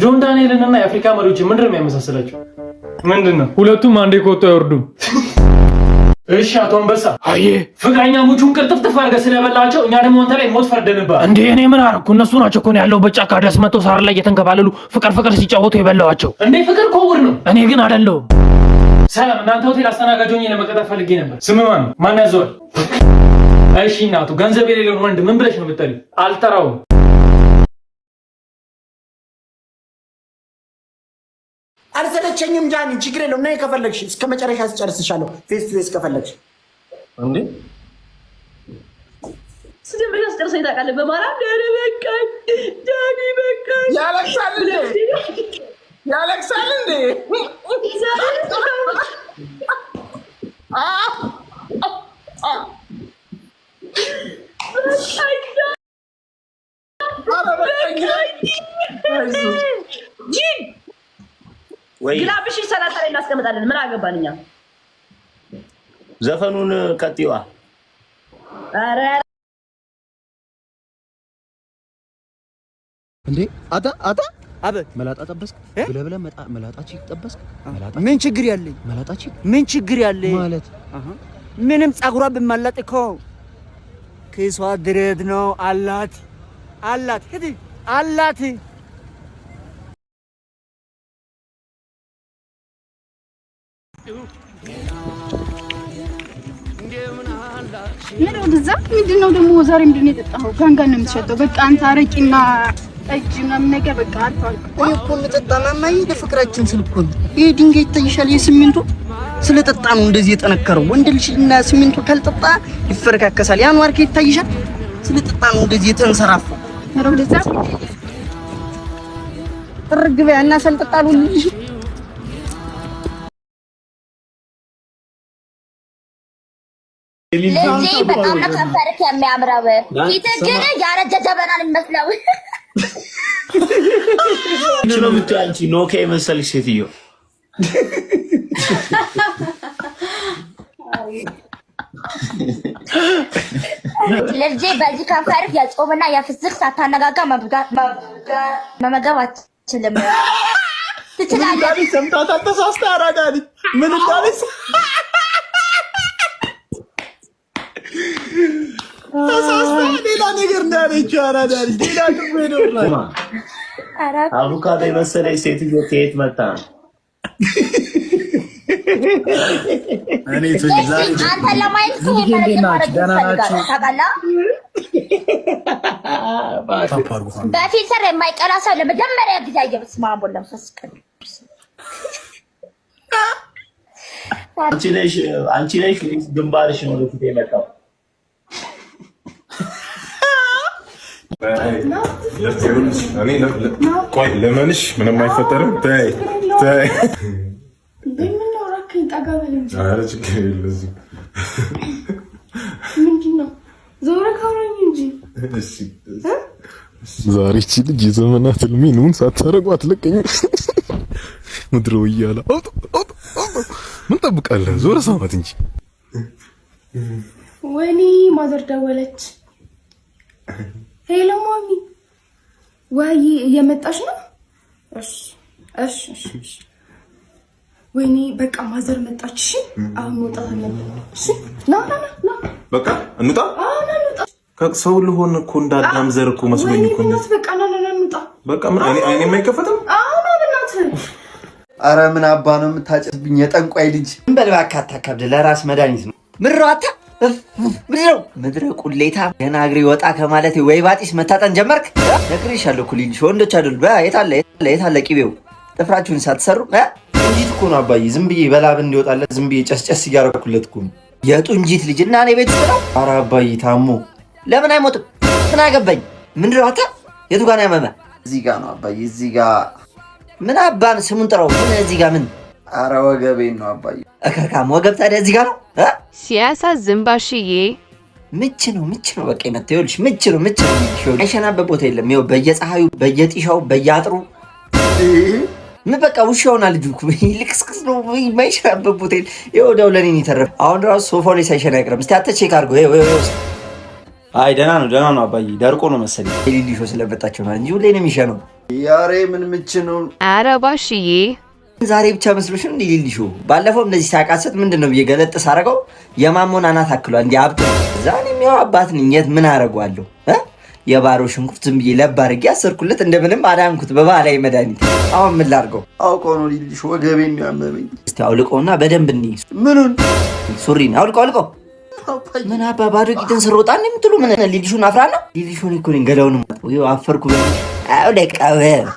ጆን ዳንኤልን እና የአፍሪካ መሪዎች ምንድን ነው የሚያመሳስላቸው? ምንድን ነው? ሁለቱም አንዴ ከወጡ አይወርዱም። እሺ አቶ አንበሳ፣ አየ ፍቅረኛ ሙቹን ቅርጥፍጥፍ አድርገህ ስለበላቸው እኛ ደግሞ አንተ ላይ ሞት ፈርደንብሃል። እንዴ እኔ ምን አደረኩ? እነሱ ናቸው እኮ ነው ያለው በጫካ ደስ መጥተው ሳር ላይ እየተንከባለሉ ፍቅር ፍቅር ሲጫወቱ የበላዋቸው። እንዴ ፍቅር እኮ ዕውር ነው። እኔ ግን አይደለሁም። ሰላም፣ እናንተ ሆቴል አስተናጋጅ ሆኜ ለመቀጠር ፈልጌ ነበር። ስም ማን ነው? ማን ያዘዋል? እሺ እናቱ፣ ገንዘብ የሌለውን ወንድ ምን ብለሽ ነው የምትጠሪው? አልጠራውም። አልሰለቸኝም ጃኒ፣ ችግር የለውም። ነይ ከፈለግሽ እስከ መጨረሻ ስጨርስሻለሁ። Face to face ከፈለግሽ። እንዴ። ስጀምር አስጨርሰኝ ታውቃለህ። በማርያም ዳኒ በቃኝ፣ ዳኒ በቃኝ። ያለቅሳል እንዴ? ያለቅሳል እንዴ? ኧረ በቃኝ። ጂን glove ሽ 30 ላይ እናስቀምጣለን። ምን አገባን እኛ። ዘፈኑን ቀጥዋ። ኧረ። እንዴ አታ አታ አበ መላጣ ጠበስክ ብለህ ብለህ መላጣ chick ጠበስክ። መላጣ ምን ችግር ያለኝ? መላጣ chick ምን ችግር ያለኝ? ማለት? ምንም ጸጉሯ ብማላጥ እኮ ኪሷ dread ነው። አላት አላት ሂድ አላት። ምን ወደዛ ምንድን ነው ደግሞ ዛሬ ምንድን ነው የጠጣኸው? ጋንጋን ነው የምትሸጠው። በቃ አንተ አረቂና ጠጅ ምናምን ነገር በቃ አልፏል። እኔ እኮ የምጠጣ ማማዬ ለፍቅራችን ስል እኮ ነው። ይሄ ድንጋይ ይታይሻል። የሲሚንቶ ስለጠጣ ነው እንደዚህ የጠነከረው። ወንድ ልጅ እና ሲሚንቶ ካልጠጣ ይፈረካከሳል። ያን ዋርኬ ይታይሻል። ስለጠጣ ነው እንደዚህ የተንሰራፋው። ኧረ ወደዛ። ጥርግ በያ እና ሰልጠጣ ልልሽ። ልጄ በጣም ነው ከንፈርክ የሚያምረው። ፊትህ ግን ያረጀ ጀበና ነው የሚመስለው። ነው የምትይው አንቺ ኖኪያ የመሰለች ሴትዮ። ልጄ በዚህ ከንፈርክ የጾምና የፍስክ ሳታነጋጋ መመገብ አትችልም። ትችላለህ። ሰምታታል። ተሳስታ አራዳ ልጅ ምን እንዳለች ተሳስታ ሌላ ነገር እንዳለችው አራዳ ልጅ ሌላ ግብ ነው። አቮካዶ የመሰለች ሴትዮ ከየት መጣ ነው? አንተን ለማየት እኮ ይሄን መነጽር ማድረግ ይፈልጋል። ታውቃለህ? በ filter የማይቀላ ሰው ለመጀመሪያ ጊዜ አየሁ። በስመ አብ ወወልድ ወመንፈስ ቅዱስ። አንቺ ነሽ ወይስ ግንባርሽ ነው ወደፊት የመጣው? ቆይ ለመንሽ ምንም አይፈጠርም። ተይ ተይ፣ ኧረ ችግር የለም እዚህ። ምንድን ነው? ዞረህ አውራኝ እንጂ። ዛሬ እቺ ልጅ የዘመናት ህልሜን ሳታረጉ አትለቀኝም። ምድሮ እያለ አውጥ አውጥ አውጥ። ምን ጠብቃለህ? ዞረ ሳማት እንጂ። ወይኔ mother ደወለች። Hello mommy፣ ወይ እየመጣሽ ነው? እሺ። ወይኔ በቃ mother መጣች። እሺ አሁን መውጣት አለብን። እሺ ና ና ና ና። በቃ እንውጣ። አዎ ና እንውጣ። ሰው ልሆን እኮ እንዳዳም ዘር እኮ መስሎኝ እኮ። በእናትህ በቃ ና ና ና እንውጣ። በቃ ምን አይኔ አይኔ የማይከፈትም። አዎ ና በእናትህ። አረ ምን አባ ነው የምታጨስብኝ? የጠንቋይ ልጅ ምን በል እባክህ፣ አታካብድ። ለራስ መድኃኒት ነው። ምድረ አታ ምድረው ምድረ ቁሌታ ገና እግሬ ወጣ ከማለት ወይ ባጢስ መታጠን ጀመርክ። ነግሬሻለሁ እኮ ሊልሽ ወንዶች አይደሉ። የታለ የታለ ቂቤው? ጥፍራችሁን ሳትሰሩ ጡንጂት እኮ ነው አባዬ። ዝም ብዬ በላብ እንዲወጣለት ዝም ብዬ ጨስጨስ እያደረኩለት እኮ ነው። የጡንጂት ልጅ እና እኔ ቤት ውስጥ ነው። ኧረ አባዬ ታሞ ለምን አይሞትም? ምን አገባኝ? ምንድነው አታ የቱ ጋር ነው ያመመ? እዚህ ጋር ነው አባዬ፣ እዚህ ጋር። ምን አባን ስሙን ጥራው። ምን እዚህ ጋር ምን? አረ ወገቤን ነው አባዬ። እከካም ወገብ ታዲያ እዚህ ጋር ነው? ሲያሳዝን ባሽዬ። ምች ነው ምች ነው በቃ የመታው ይኸውልሽ፣ ምች ነው ምች ነው። አይሸናበት ቦታ የለም። ይኸው በየፀሐዩ በየጢሻው በየአጥሩ ምን በቃ ውሻ ሆና ልጁ እኮ ልቅስቅስ ነው። የማይሸናበት ቦታ የለም። ይኸው ወዲያው ለእኔ ነው የተረፈው። አሁን ራሱ ሶፋው ላይ ሳይሸና አይቀርም። እስኪ አንተ check አድርገው። ይኸው ይኸው አይ ደህና ነው ደህና ነው አባዬ፣ ደርቆ ነው መሰለኝ። ሊሊሾ ስለመጣቸው ነው እንጂ ሁሌ ነው የሚሸነው። ያሬ ምን ምች ነው? አረ ባሽዬ ዛሬ ብቻ መስሎሽ ነው እንዴ ሊልሹ? ባለፈው እንደዚህ ሳቃስት ምንድን ነው ብዬ ገለጥ ሳረገው የማሞን አናት አክሏል። እንዲህ አብጦ ዛኔም ያው አባት ነኝ፣ የት ምን አደርገዋለሁ? የባሮ ሽንኩርት ዝም ብዬ ለብ አድርጌ አሰርኩለት፣ እንደምንም አዳንኩት በባህላዊ መድኃኒት። አሁን ምን ላድርገው? አውቀው ነው ሊልሹ፣ ወገቤን ነው ያመመኝ። እስቲ አውልቀውና በደንብ እንይ። ምኑን? ሱሪን አውልቀው አውልቀው። ምን አባ ባዶ ቂጥን ስሮጣ ነው የምትሉ? ምን ሊልሹን አፍራ ነው? ሊልሹን እኮ ነኝ ገላውን ይኸው አፈርኩ። አውልቀው።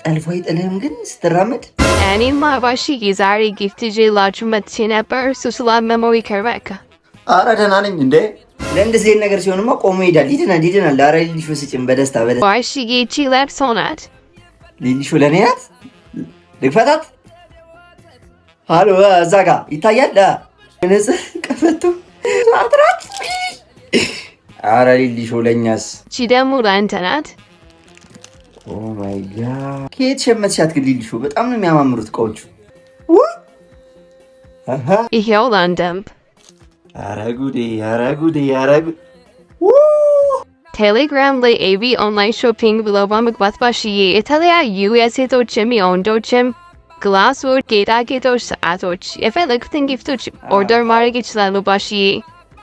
ጠልፎ አይጥልህም ግን ስትራመድ። እኔማ ባሽዬ ዛሬ gift ይዤላችሁ መጥቼ ነበር፣ እሱ ስላመመው ይቅር በቃ። አረ ደህና ነኝ እንዴ። ለእንደዚህ አይነት ነገር ሲሆንማ ቆሞ ይሄዳል። ይድናል ይድናል። አረ ሊልሹ ስጭን በደስታ በደስታ። ባሽዬ ይቺ ለብሶ ናት። ሊልሹ ለእኔ ናት። ልክፈታት። አሎ እዛ ጋ ይታያል። ንጽህ ቀፈቱ አትራት። አረ ሊልሹ ለእኛስ። ይቺ ደግሞ ለአንተ ናት። Oh my God! ከየት ሸመትሻት ግን ሊልሹ? በጣም ነው የሚያማምሩት እቃዎቹ። ይሄው ለአንተም። ኧረ ጉዴ! ኧረ ጉዴ! ኧረ ጉዴ! ቴሌግራም ላይ ኤቢ online shopping ብለው በመግባት ባሽዬ የተለያዩ የሴቶችም የወንዶችም ግላሶች፣ ጌጣጌጦች፣ ሰዓቶች፣ የፈለጉትን gift ኦች order ማድረግ ይችላሉ ባሽዬ።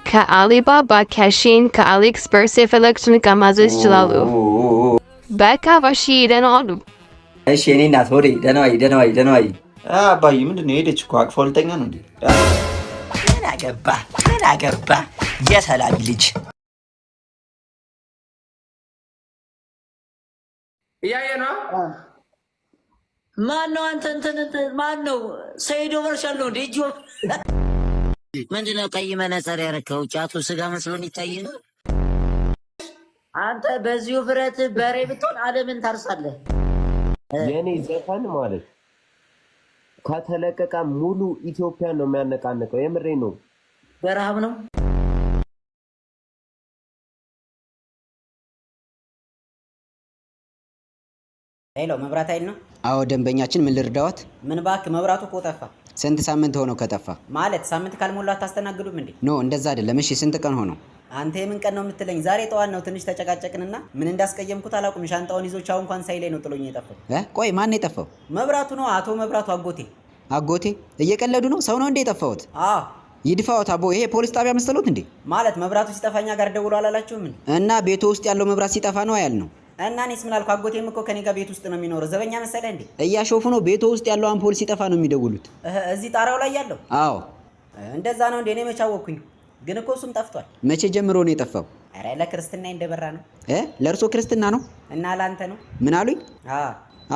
ከአሊባባ፣ ከሺን፣ ከአሊኤክስፕረስ የፈለጉትን ዕቃ ማዘዝ ይችላሉ። በቃ ባሽዬ ደህና ዋሉ። እሺ የኔ እናት ሆዴ ደህና ዋይ፣ ደህና ዋይ፣ ደህና ዋይ። አባዬ ምንድን ነው የሄደች እኮ አቅፋ ልተኛ ነው እንዴ? ምን አገባ ምን አገባ የሰላቢ ልጅ። እያየ ነው። ማን ነው አንተ? እንትን እንትን ማን ነው? ሰይዶ መርሻል ነው እንዴ? እጅ ምንድነው ቀይ መነጽር ያረከው? ጫቱ ስጋ መስሎን ይታይ ነው። አንተ በዚሁ ብረት በሬ ብትሆን ዓለምን ታርሳለህ። የኔ ዘፈን ማለት ከተለቀቀ ሙሉ ኢትዮጵያን ነው የሚያነቃንቀው። የምሬ ነው። በረሃብ ነው። Hello፣ መብራት ኃይል ነው? አዎ ደንበኛችን፣ ምን ልርዳዎት? ምን እባክህ፣ መብራቱ እኮ ጠፋ። ስንት ሳምንት ሆነው ከጠፋ? ማለት ሳምንት ካልሞላ አታስተናግዱም እንዴ? No እንደዛ አይደለም። እሺ ስንት ቀን ሆነው? አንተ የምን ቀን ነው የምትለኝ? ዛሬ ጠዋት ነው ትንሽ ተጨቃጨቅንና ምን እንዳስቀየምኩት አላውቅም። ሻንጣውን ይዞ ቻው እንኳን ሳይለኝ ነው ጥሎኝ የጠፋው። ቆይ ማን ነው የጠፋው? መብራቱ ነው፣ አቶ መብራቱ አጎቴ። አጎቴ? እየቀለዱ ነው? ሰው ነው እንዴ የጠፋሁት? አዎ። ይድፋዎት አቦ። ይሄ ፖሊስ ጣቢያ መሰሎት እንዴ? ማለት መብራቱ ሲጠፋ እኛ ጋር ደውሎ አላላችሁም እንዴ? እና ቤቱ ውስጥ ያለው መብራት ሲጠፋ ነው ያል ነው። እና እኔስ ምን አልኩ? አጎቴም እኮ ከኔ ጋር ቤት ውስጥ ነው የሚኖረው። ዘበኛ መሰለህ እንዴ? እያሾፉ ነው። ቤቱ ውስጥ ያለው አምፖል ሲጠፋ ነው የሚደውሉት። እዚህ ጣራው ላይ ያለው? አዎ። እንደዛ ነው እንዴ? እኔ መቼ አወቅኩኝ? ግን እኮ እሱም ጠፍቷል። መቼ ጀምሮ ነው የጠፋው? ኧረ ለክርስትና እንደበራ ነው። ለእርሶ ክርስትና ነው? እና ለአንተ ነው? ምን አሉኝ? አዎ።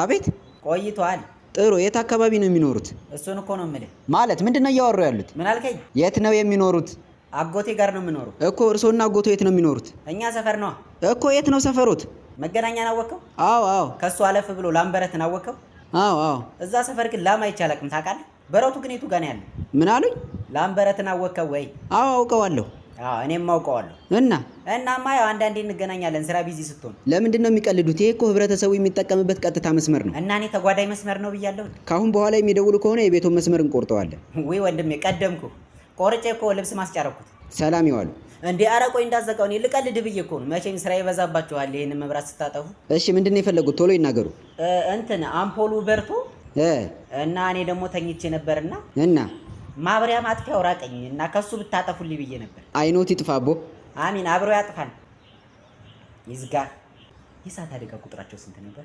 አቤት። ቆይቷል። ጥሩ። የት አካባቢ ነው የሚኖሩት? እሱን እኮ ነው የምልህ። ማለት ምንድን ነው እያወሩ ያሉት? ምን አልከኝ? የት ነው የሚኖሩት? አጎቴ ጋር ነው የምኖረው። እኮ እርሶና አጎቶ የት ነው የሚኖሩት? እኛ ሰፈር ነዋ። እኮ የት ነው ሰፈሮት? መገናኛን አወቅከው? አዎ አዎ። ከሱ አለፍ ብሎ ላምበረትን አወቅከው? አዎ አዎ። እዛ ሰፈር ግን ላም አይቼ አላውቅም ታውቃለህ? በረቱ ግን የቱ ጋር ነው ያለው? ምን አሉኝ? ላምበረትን አወቅከው ወይ? አዎ አውቀዋለሁ። አዎ እኔም አውቀዋለሁ። እና እናማ ያው አንዳንዴ እንገናኛለን ስራ busy ስትሆን። ለምንድን ነው የሚቀልዱት? ይሄ እኮ ህብረተሰቡ የሚጠቀምበት ቀጥታ መስመር ነው። እና እኔ ተጓዳኝ መስመር ነው ብያለሁ። ከአሁን በኋላ የሚደውሉ ከሆነ የቤቱን መስመር እንቆርጠዋለን። ውይ ወንድሜ ቀደምኩ። ቆርጬ እኮ ልብስ ማስጫረኩት። ሰላም ይዋሉ። እንዴ ኧረ ቆይ እንዳዘጋው፣ እኔ ልቀልድ ብዬ እኮ ነው። መቼም ስራ ይበዛባችኋል ይሄንን መብራት ስታጠፉ። እሺ ምንድን ነው የፈለጉት? ቶሎ ይናገሩ። እንትን አምፖሉ በርቶ እና እኔ ደግሞ ተኝቼ ነበርና እና ማብሪያ ማጥፊያው ራቀኝ እና ከሱ ብታጠፉልኝ ብዬ ነበር። አይኖት ይጥፋ አቦ። አሚን አብሮ ያጥፋን። ይዝጋ። የእሳት አደጋ ቁጥራቸው ስንት ነበር?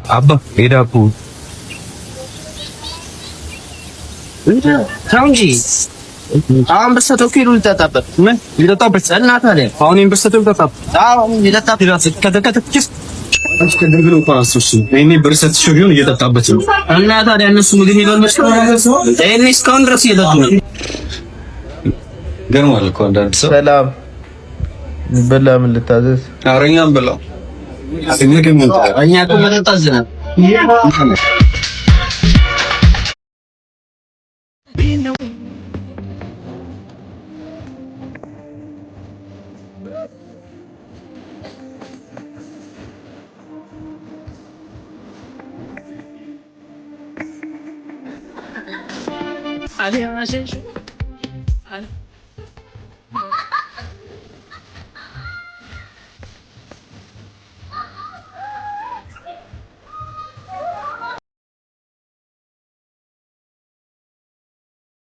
አባ የዳቦ ተው እንጂ አሁን ብትሰጠው እኮ ሄዶ ሊጠጣበት ምን ሊጠጣበት እና ታዲያ አሁን ይሄን ብትሰጠው ሊጠጣበት አዎ ሊጠጣበት ይሄኔ ብር ሰጥቼው ቢሆን እየጠጣበት ነው። እና ታዲያ እነሱ ምግብ ይበሉ ይሄኔ እስካሁን ድረስ እየጠጡ ነው። ገርሟል እኮ አንዳንድ ሰው። ሰላም በላ ምን ልታዘዝ? ኧረ እኛም በላው እኛ እኮ መጠጥ አዘናል። አልያዘሽው።